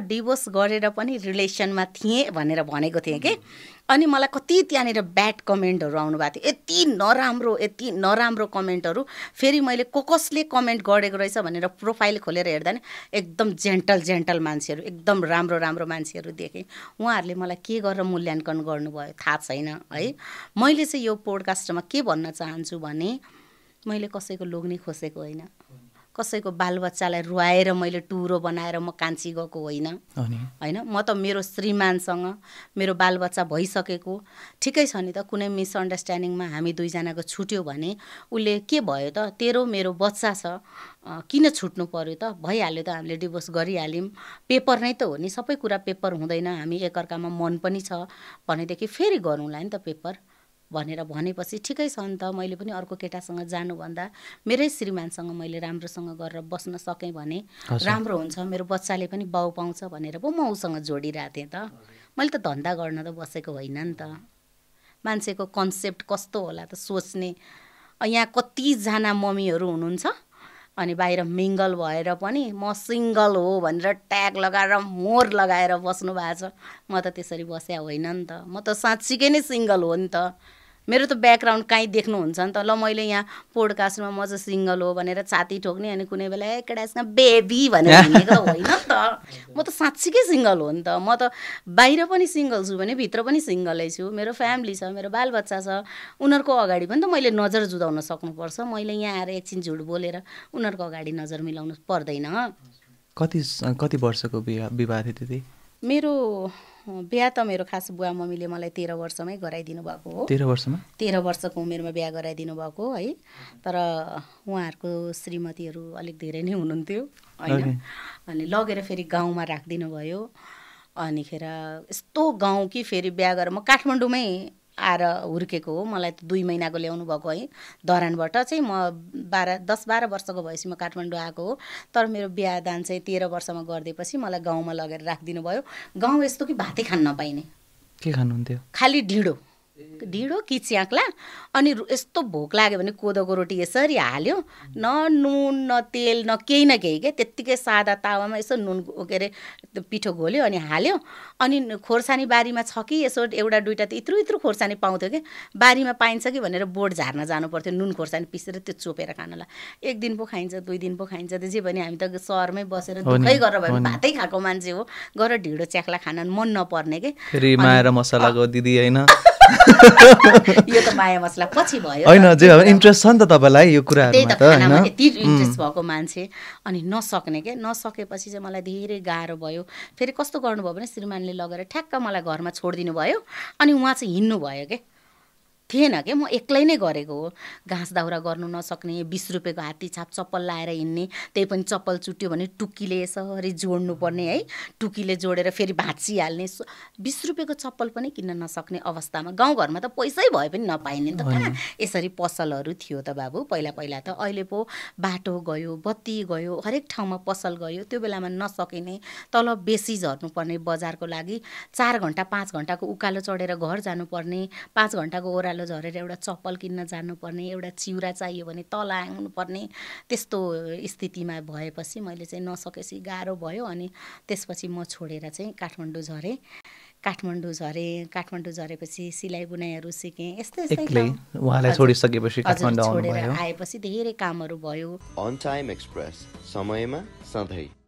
Divorce गरेर पनि रिलेसनमा थिएँ भनेर भनेको थिएँ कि अनि मलाई कति त्यहाँनिर ब्याड कमेन्टहरू आउनु भएको थियो, यति नराम्रो कमेन्टहरू। फेरि मैले कसले कमेन्ट गरेको रहेछ भनेर प्रोफाइल खोलेर हेर्दा नि एकदम जेन्टल मान्छेहरू, एकदम राम्रो मान्छेहरू देखेँ। उहाँहरूले मलाई के गरेर मूल्याङ्कन गर्नुभयो थाहा छैन है। मैले चाहिँ यो पोडकास्टमा के भन्न चाहन्छु भने मैले कसैको लोग्ने खोसेको होइन, कसैको बालबच्चालाई रुवाएर मैले टुरो बनाएर म कान्छी गएको होइन होइन। म त मेरो श्रीमानसँग मेरो बालबच्चा भइसकेको ठिकै छ नि त, कुनै मिसअन्डरस्ट्यान्डिङमा हामी दुईजनाको छुट्यो भने उसले के भयो त, तेरो मेरो बच्चा छ किन छुट्नु पर्यो त, भइहाल्यो त, हामीले डिभोर्स गरिहाल्यौँ, पेपर नै त हो नि, सबै कुरा पेपर हुँदैन, हामी एकअर्कामा मन पनि छ भनेदेखि फेरि गरौँला नि त पेपर भनेर भनेपछि ठिकै छ नि त। मैले पनि अर्को केटासँग जानुभन्दा मेरै श्रीमानसँग मैले राम्रोसँग गरेर बस्न सकेँ भने राम्रो हुन्छ, मेरो बच्चाले पनि बाउ पाउँछ भनेर पो म उसँग जोडिरहेको थिएँ त। मैले त धन्दा गर्न त बसेको होइन नि त। मान्छेको कन्सेप्ट कस्तो होला त सोच्ने। यहाँ कतिजना मम्मीहरू हुनुहुन्छ अनि बाहिर मिङ्गल भएर पनि म सिङ्गल हो भनेर ट्याग लगाएर मोर लगाएर बस्नु भएको छ। म त त्यसरी बस्या होइन नि त, म त साँच्चीकै नै सिङ्गल हो नि त। मेरो त ब्याकग्राउन्ड कहीँ देख्नुहुन्छ नि त। ल मैले यहाँ पोडकास्टमा म चाहिँ सिङ्गल हो भनेर छाती ठोक्ने अनि कुनै बेला केटासँग बेबी भनेर हिँडेको त होइन नि त। म त साँच्चीकै सिङ्गल हो नि त। म त बाहिर पनि सिङ्गल छु भने भित्र पनि सिङ्गलै छु। मेरो फ्यामिली छ, मेरो बालबच्चा छ, उनीहरूको अगाडि पनि त मैले नजर जुदाउन सक्नुपर्छ। मैले यहाँ आएर एकछिन झुट बोलेर उनीहरूको अगाडि नजर मिलाउनु पर्दैन। कति वर्षको विवाह थियो त्यति? मेरो बिहा त मेरो खास बुवा मम्मीले मलाई 13 वर्षमै गराइदिनु भएको हो। 13 वर्षमा? 13 वर्षको उमेरमा बिहा गराइदिनु भएको है। तर उहाँहरूको श्रीमतीहरू अलिक धेरै नै हुनुहुन्थ्यो होइन। अनि लगेर फेरि गाउँमा राखिदिनु भयो। अनिखेर यस्तो गाउँ कि फेरि बिहा गरेर म काठमाडौँमै आएर हुर्केको हो। मलाई त 2 महिनाको ल्याउनु भएको है धरानबाट चाहिँ। म 10-12 वर्षको भएपछि म काठमाडौँ आएको हो। तर मेरो बिहा दान चाहिँ 13 वर्षमा गरिदिएपछि मलाई गाउँमा लगेर राखिदिनु भयो। गाउँ यस्तो कि भातै खान नपाइने। के खानुहुन्थ्यो? खालि ढिँडो कि च्याक्ला। अनि यस्तो भोक लाग्यो भने कोदोको रोटी यसरी हाल्यो, न नुन न तेल न केही के त्यत्तिकै सादा तावामा यसो नुन के अरे पिठो घोल्यो अनि हाल्यो। अनि खोर्सानी बारीमा छ कि यसो एउटा दुइटा त इत्रु खोर्सानी पाउँथ्यो कि बारीमा पाइन्छ कि भनेर बोट झार्न जानु पर्थ्यो नुन खोर्सानी पिसेर त्यो चोपेर खानलाई। 1 दिन पो खाइन्छ, 2 दिन पो खाइन्छ, त्यसै भने हामी त सहरमै बसेर दुखै गरेर भए पनि भातै खाएको मान्छे हो। गएर ढिँडो च्याक्ला खान मन नपर्ने के। फेरि माया र मसलाको दिदी होइन? यो त माया मसला पछि भयो होइन, जे भए इन्ट्रेस्ट छ नि त तपाईलाई यो कुराहरुमा त हैन। यति इन्ट्रेस्ट भएको मान्छे अनि नसक्ने के। नसकेपछि चाहिँ मलाई धेरै गाह्रो भयो। फेरि कस्तो गर्नुभयो भने श्रीमानले लगेर ठ्याक्क मलाई घरमा छोडिदिनु भयो। अनि उहाँ चाहिँ हिँड्नु भयो के। थिएन के, म एक्लै नै गरेको हो। घाँस दाउरा गर्नु नसक्ने, 20 रुपियाँको हात्ती छाप चप्पल लाएर हिँड्ने, त्यही पनि चप्पल चुट्यो भने टुक्कीले यसरी जोड्नु पर्ने है, टुक्कीले जोडेर फेरि भाँचिहाल्ने। 20 रुपियाँको चप्पल पनि किन्न नसक्ने अवस्थामा। गाउँघरमा त पैसै भए पनि नपाइने त कहाँ यसरी पसलहरू थियो त बाबु पहिला त। अहिले पो बाटो गयो, बत्ती गयो, हरेक ठाउँमा पसल गयो। त्यो बेलामा नसकिने, तल बेसी झर्नुपर्ने बजारको लागि, 4 घण्टा 5 घण्टाको उकालो चढेर घर जानुपर्ने, 5 घण्टाको ओह्रालो झरेर एउटा चप्पल किन्न जानुपर्ने, एउटा चिउरा चाहियो भने तल आउनुपर्ने, त्यस्तो स्थितिमा भएपछि मैले चाहिँ नसकेपछि गाह्रो भयो। अनि त्यसपछि म छोडेर चाहिँ काठमाडौँ झरेँ। काठमाडौँ झरेपछि सिलाइ बुनाइहरू सिकेँ। यस्तै उहाँलाई छोडिसकेपछि काठमाडौँ आउनु भयो। आएपछि धेरै कामहरू भयो। अन टाइम एक्सप्रेस, समयमा सधैँ।